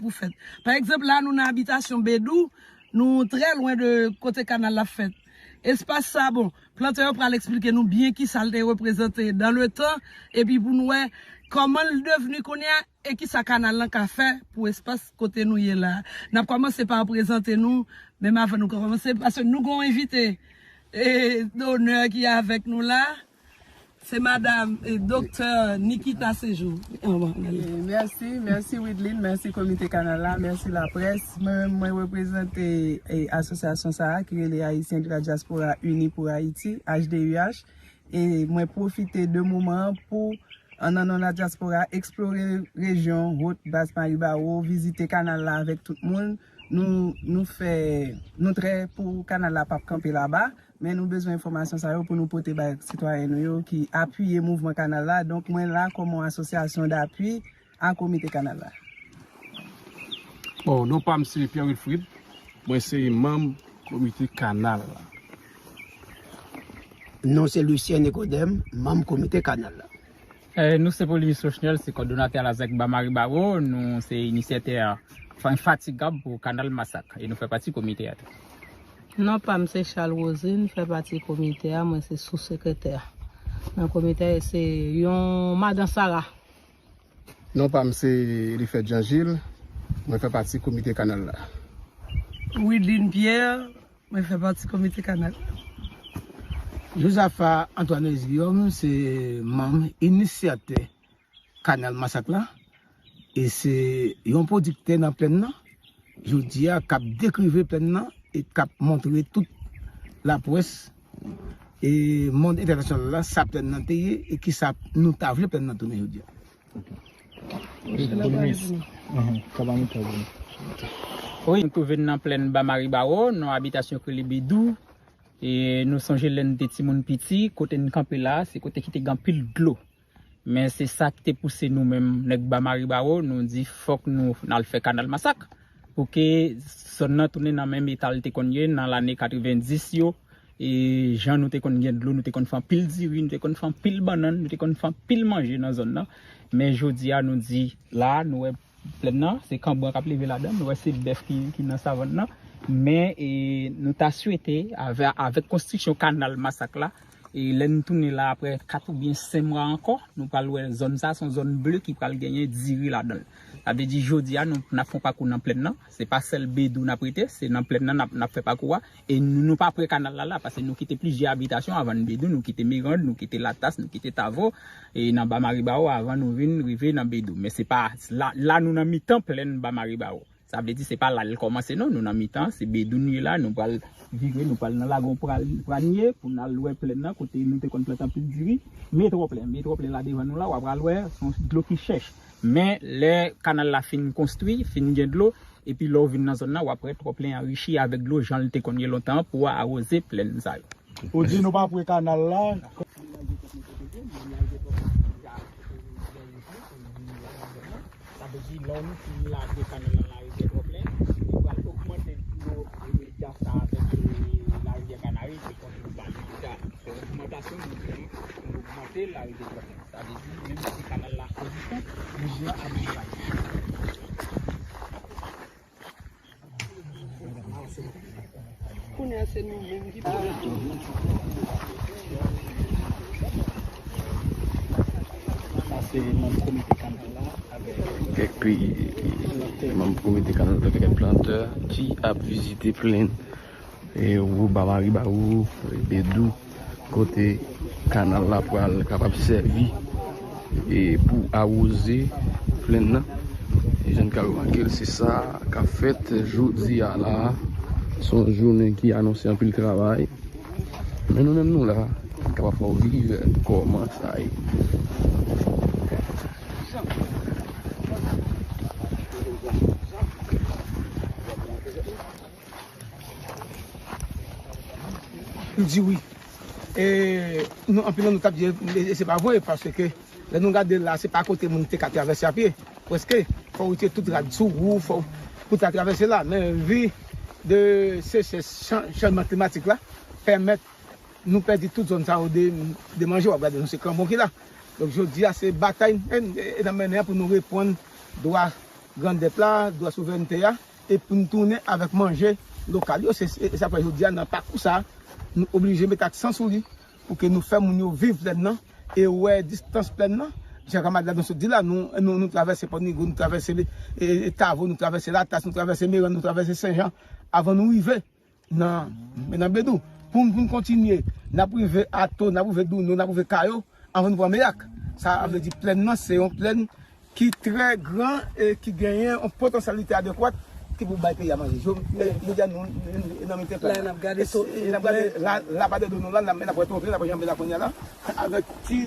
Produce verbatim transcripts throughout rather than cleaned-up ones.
pou fèt. Pa egzanp, la nou nan abitasyon Bedou, nou trè lwen de kote kanal la fèt. Espas sa, bon, plantè yo pral eksplike nou byen ki sa l te reprezante dan le tan, epi pou nou wè kòman l devni kounye a e ki sa kanal lan ka fè pou espas kote nou ye la. N ap kòmanse pa prezante nou, menm avan nou kòmanse, paske nou gen yon envite e, donè ki avèk nou la. Se madam e, doktè Nikita Sejou. Anvan, n ale. E, mèsi, mèsi Widline, mèsi Komite Kanal la, mèsi laprès. Mwen menm, mwen reprezante e, asosyasyon sa a ki rele Haïtiens de la Diaspora Unis pour Haïti, H D U H. E mwen pwofite de moman an pou, an, an non la dyaspora, eksplore rejyon Wot Bas Maribawo, vizite kanal la avèk tout moun. Nou, nou fè, nou trè pou kanal la p ap kanpe laba, men nou bezwen enfòmasyon sa yo pou nou pote bay sitwayen nou yo ki apiye mouvman kanal la. Donk, mwen la kòm yon asosyasyon dapui a Komite Kanal la. Bon, non pa m se Pierre Wilfrid, mwen se manm Komite Kanal la. Non se Lucien Nicodème, manm Komite Kanal la. Eh, nou se Polybius Rochnel, se kòdonatè Lazèk Ba Maribawo, nou se inisyatè enfatigab pou Kanal Masak, e nou fè pati komite a tou. Non pa m se Charles Rosine, fè pati komite a, mwen se sou-sekretè nan komite a, e se yon madan Sara. Non pa m se Elifèt Jean Gilles, mwen fè pati komite kanal la. Widline Pierre, mwen fè pati komite kanal la. Josaphat Antoine Guillaume se manm inisyatè Kanal Masak la, e se yon pwodiktè nan plèn nan, jodi a k ap dekrive plèn nan e k ap montre tout laprès e mond entènasyonal la sa plèn nan te ye e kisa nou ta vle plèn nan tounen jodi a. Wi, nou twouve n nan plèn Ba Maribawo, nan abitasyon ki rele Bedou. E nou sonje lè n te timoun piti, kote n kanpe la, se kote ki te gen anpil dlo. Men se sa ki te pouse nou menm, nèg Ba Maribawo, nou di fòk nou, n al fè Kanal Masak. Pou ke zòn nan tounen nan menm eta l te konn ye nan lane katrevenndis yo. E jan nou te konn gen dlo, nou te konn fè anpil diri, nou te konn fè anpil bannann, nou te konn fè anpil manje nan zòn nan. Men jodi a, nou di la, nou wè plèn nan, se kanbran k ap leve ladan, nou wè se bèf ki, ki nan savann nan. Men, e, nou ta swete, avè, avèk konstriksyon Kanal Masak la, e lè n tounen la apre kat oubyen senk mwa ankò, nou pral wè zòn sa, se yon zòn ble ki pral genyen diri ladan l. Sa vle di, jodi a, nou, n ap fè yon pakou nan plèn nan. Se pa sèl Bedou n ap rete, se nan plèn nan n ap, n ap fè pakou a. E nou, nou pa pre kanal la la, paske nou kite plizyè abitasyon avan n Bedou, nou kite Mirand, nou kite Latas, nou kite Tavo, e nan Ba Maribawo avan nou vin rive nan Bedou. Men se pa la, la nou nan mitan plèn Ba Maribawo. Sa vle di se pa la l kòmanse non, nou nan mitan, se Bedou n ye la, nou pral vire, nou pral nan lagon pral, pral nye pou n al wè plèn nan kote nou te konn plante anpil diri. Men twò plen, men twò plen la devan nou la, w ap pral wè, se yon dlo ki chèch. Men lè kanal la fin konstwi, fin gen dlo, epi lè w vin nan zòn nan, w ap wè twò plen anrichi avèk dlo jan l te konn ye lontan an pou awoze plèn sa yo. Ou di nou pa pre kanal la. Sa vle di, lè nou fin lage kanal lan larivyè Twòplen, nou pral ogmante dlo, e, dyav sa avèk, e, larivyè Kanari, se konsa nou ba li deja. Se ogmantasyon nou gen, nou ogmante larivyè Twòplen. Sa vle di, menm si kanal la egziste, nou gen amelyorasyon. Kounye a se nou menm ki pou. Sa se manm komite kanal la avèk. Kèk peyi, manm komite kanal la, kèk plantè ki ap vizite plenn e, Wot Ba Maribawo, e, Bedou, kote kanal la pral kapab sèvi, e, pou awoze plenn nan. E jan n ka remake l, se sa k ap fèt jodi a la. Se yon jounen ki anonse anpil travay. Men nou menm nou la, kapab fè w viv kòman sa ye. Li di wi. E, nou, anpil nan nou t ap di, e, e se pa vre, paske lè nou gade la, se pa kote moun te ka travèse a pye. Prèske, fò w retire tout rad sou ou, fò w, pou ta travèse la. Men vi de sechrès, chan-, chanjman klimatik la, pèmèt nou pèdi tout zòn sa yo de, de manje. W ap gade nou, se kanbon ki la. Donk, jodi a, se batay, e, e, n ap mennen an pou nou reponn dwa grandèt la, dwa souverènte a, e pou n tounen avèk manje lokal yo. Se, se, se sa k fè jodi a, nan pakou sa, nou oblije met aksan sou li pou ke nou fè moun yo viv plèn nan e wè distans plèn nan. Jan kanmarad la nou sot di la, nou, nou, nou travèse Pòtnigo, nou travèse, e, e, Tavo, nou travèse Latas, nou travèse Merann, nou travèse Senjan, avan nou rive nan, nan Bedou. Pou n, pou n kontinye, n ap rive Ato, n ap rive Douno, n ap rive Kayo, anvan nou pran Meyak. Sa vle di plèn nan, se yon plèn ki trè gran e ki genyen yon potansyalite adekwat ki pou bay peyi a manje. Jodi a nou, nou, nou nan mitan plèn nan. E n ap gade la, la pa de Douno la, n ap, n ap wè Twoke, n ap wè Janbe la kounye a la, avèk ti,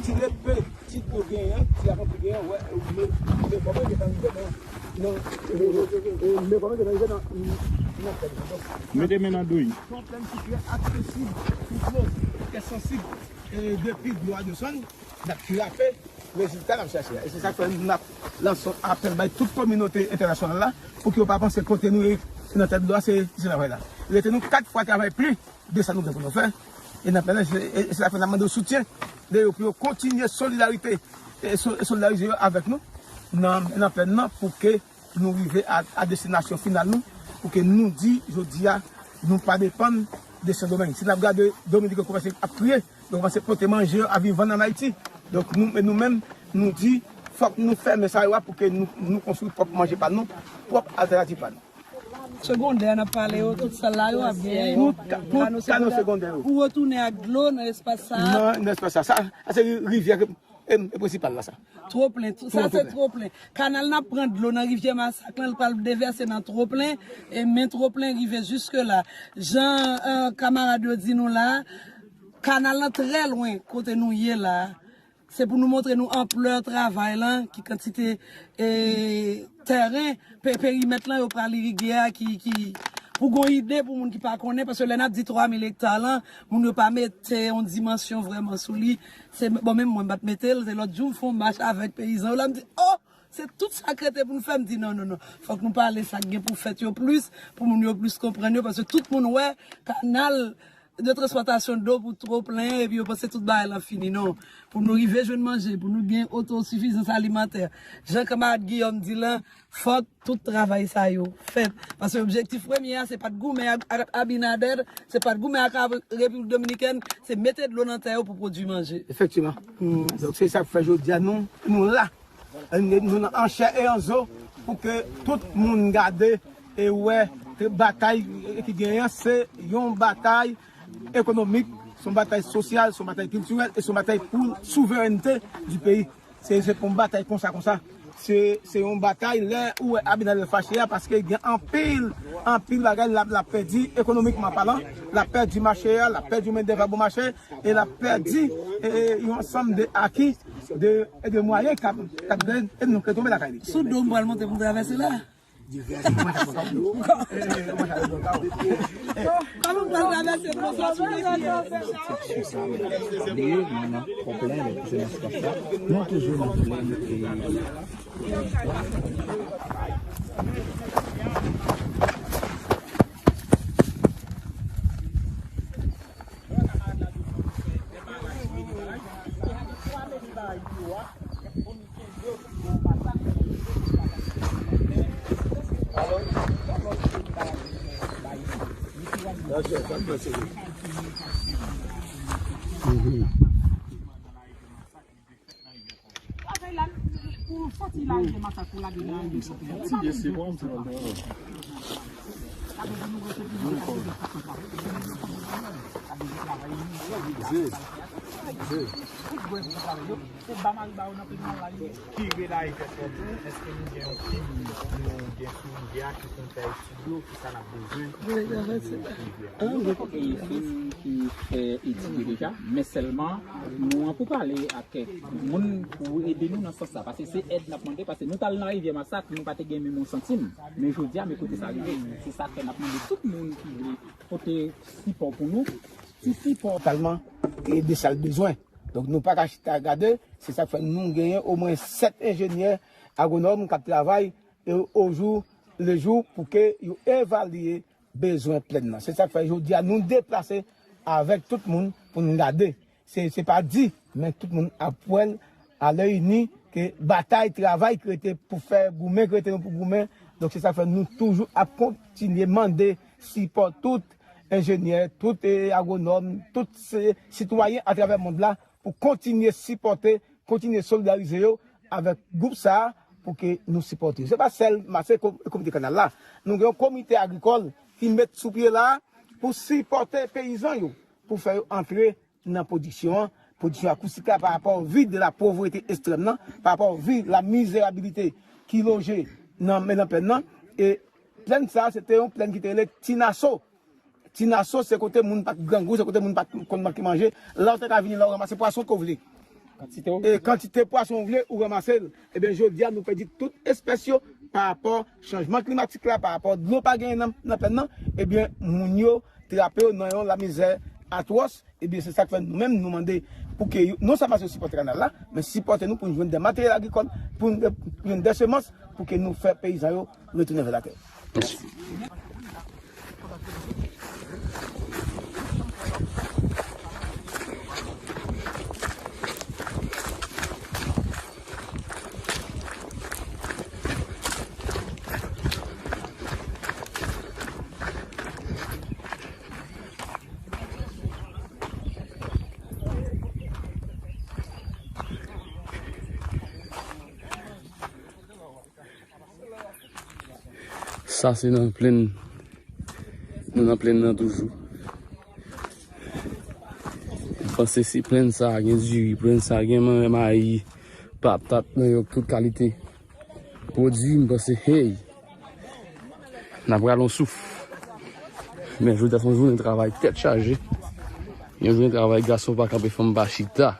ti lepe, ti dlo genyen, ti avanti genyen, wè, e, men, men kòman gentan rive nan, nan, e, e, e, men kòman gentan rive nan, nan plèn nan. Donk, mete men nan douy. Se yon plèn ki trè aksesib pou dlo, trè sansib, e depi dlo a desann, n ap trape rezilta n ap chache a. E se sa k fè n ap lanse yon apèl bay tout kominote entènasyonal la, pou ke yo pa panse kote nou ye nan tèt dlo a, se, se travay la. Rete nou kat fwa travay pli de sa nou gen pou nou fè. E n ap, e, e se sa k fè n ap mande w soutyen de yo pou yo kontinye solidarite, e, so-, e solidarize yo avèk nou nan, nan plèn nan pou ke nou rive a, a destinasyon final nou, pou ke nou di, jodi a, nou pa depann de Sendomeng. Si n ap gade Dominik yo kòmanse ap kriye, yo kòmanse pote manje yo ap vin vann ann Ayiti. Donk nou, nou menm, nou di, fòk nou fèmen sa yo a pou ke nou, nou konstwi pwòp manje pa nou, pwòp altènativ pa nou. Segondè, n ap pale yo, tout sal la yo ap gen. Tout ka-, tout kano segondè yo. Pou retounen ak dlo nan espas sa a. Nan, nan espas sa a. Sa, sa se ri-, rivyè ke, e, e prensipal la, sa. Twoplen, tout sa se twoplen. Kanal n ap pran dlo nan Rivyè Masak lan, l pral devèse nan twoplen, e men twoplen rive jiske la. Jan, e, kanmarad yo di nou la, kanal lan trè lwen kote nou ye la. Se pou nou montre nou anplè travay lan, ki kantite, e, tèren, pe-, perimèt lan yo pral irige a, ki, ki, pou gon ide pou moun ki pa konnen, paske lè n ap di twa mil ekta lan, moun yo pa mete yon dimansyon vrèman sou li. Se, bon, menm mwen, m pa t mete l, se lòt jou, m fè yon mach avèk peyizan yo la, m di, o! Se tout sa k rete pou n fè, m di, non, non, non. Fòk nou pale sa k gen pou fèt yo plis, pou moun yo plis konprann yo, paske tout moun wè kanal de transpòtasyon dlo pou twoplen, epi yo panse tout bagay lan fini. Non. Pou nou rive jwenn manje, pou nou gen otosifizans alimantè, jan kanmarad Guillaume di lan, fòk tout travay sa yo fèt. Paske objektif premye a, se pa t goumen ak, ak Abinader, se pa t goumen ak Repiblik Dominikèn, se mete dlo nan tè yo pou pwodui manje. Efektivman. Donk, se sa k fè jodi a nou, nou la. Nou, nou nan an chè e an zo pou ke tout moun gade e wè ke batay ki genyen an, se yon batay ekonomik, se yon batay sosyal, se yon batay kiltirèl e se yon batay pou souverènte di peyi. Se, se pou yon batay konsa, konsa. Se, se yon batay lè ou wè Abinader fache a, paske gen anpil, anpil bagay l ap, l ap pèdi ekonomikman palan, l ap pèdi mache a, l ap pèdi mendèv a bon mache, e l ap pèdi, e, e, yon ansanm de aki, de, e de mwayen k ap, k ap ede nou ke tonbe lakay li. Sou do m pral monte pou m travèse la. Kòman m pral travèse pou m soti sou pye? Li ye, nou nan pwoblèm, se nan espas la. Nou toujou nan pwoblèm, e, Ki rela efèt pwoblèm? Èske nou gen yon tim, nou gen sou rivyè a ki konn fè etid yo, ki sa n ap bezwen? Nou gen kèk tim ki fè etid yo deja, men sèlman nou an pou pale ak kèk moun pou ede nou nan sans sa, paske se èd n ap mande, paske nou t al nan Rivyè Masak, nou pa te gen menm yon santim, men jodi a, men kote sa rive, se sa k fè n ap mande tout moun ki vle pote sipò pou nou, ti sipò. Totalman, e de sa l bezwen. Donk, nou pa ka chita gade, se sa k fè nou genyen omwen sèt enjenyè agwonòm k ap travay, e, o jou le jou pou ke yo evalye bezwen plèn nan. Se sa k fè jodi a nou deplase avèk tout moun pou n gade. Se, se pa di, men tout moun ap wè l alè ini, ke batay, travay ki rete pou fè, goumen ki rete nou pou goumen. Donk, se sa k fè nou toujou ap kontinye mande sipò tout enjenyè, tout, eh, agwonòm, tout se sitwayen atravè mond la pou kontinye sipòte, kontinye solidarize yo avèk gwoup sa a pou ke nou sipòte yo. Se pa sèl Masè ko-, komite kanal la. Nou gen yon komite agrikòl ki met sou pye la pou sipòte peyizan yo, pou fè yo antre nan pwodiksyon an, pwodiksyon akoustik la, pa rapò vi de la povrete ekstrèm nan, pa rapò vi la mizerabilite ki loje nan, nan plèn nan. E plèn sa a, se te yon plèn ki te rele Tinaso. Tinaso, se kote moun pa t grangou, se kote moun pa t konn manke manje. La, ou te ka vini la, ou ranmase pwason ke w vle. Kantite w. E kantite pwason w vle, ou ranmase l. Ebyen, jodi a, nou pèdi tout espès yo pa rapò chanjman klimatik la, pa rapò dlo pa genyen nan, nan plèn nan. Ebyen, moun yo trape yo nan yon lamizè atwòs. Ebyen, se sa k fè nou menm, nou mande pou ke yo, non sèlman se sipòte kanal la, men sipòte nou pou nou jwenn de materyèl agrikòl, pou nou jwenn de semans, pou ke nou fè peyizan yo retounen vè latè. Mèsi. Sa se nan plèn, nou nan plèn nan toujou. M panse si plèn sa gen diri, plèn sa gen manrè, mayi, patat, mannyòk, tout kalite pwodui, m panse, hey, n ap rale yon souf. Men jodi a se yon jounen travay tèt chaje. Yon jounen travay gason pa kanpe, fanm pa chita.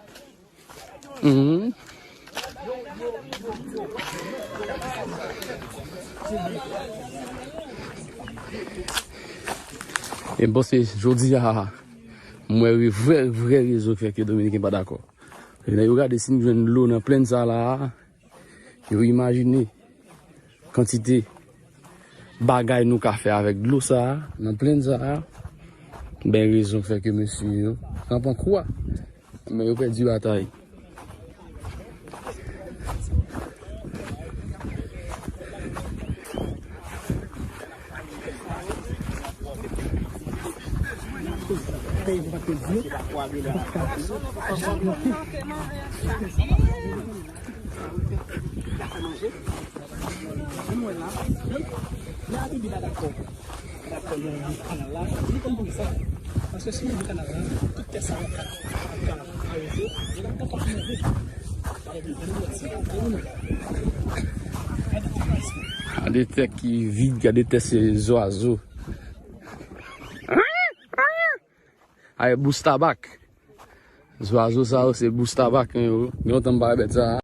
Mhm. E m panse jodi a, m wè vrè, vrè rezon k fè ke Dominiken pa dakò. Lè yo gade si n jwenn dlo nan plèn sa la a, yo imajine kantite bagay nou ka fè avèk dlo sa a, nan plèn sa a. Ben, rezon k fè ke mesye yo kanpe an kwa, men yo pèdi batay. Gade tè ki vid, gade tè se zwazo. Ay, bous tabak. Zwazo sa yo se bous tabak, men yo. Gen lontan m pa wè bèt sa a.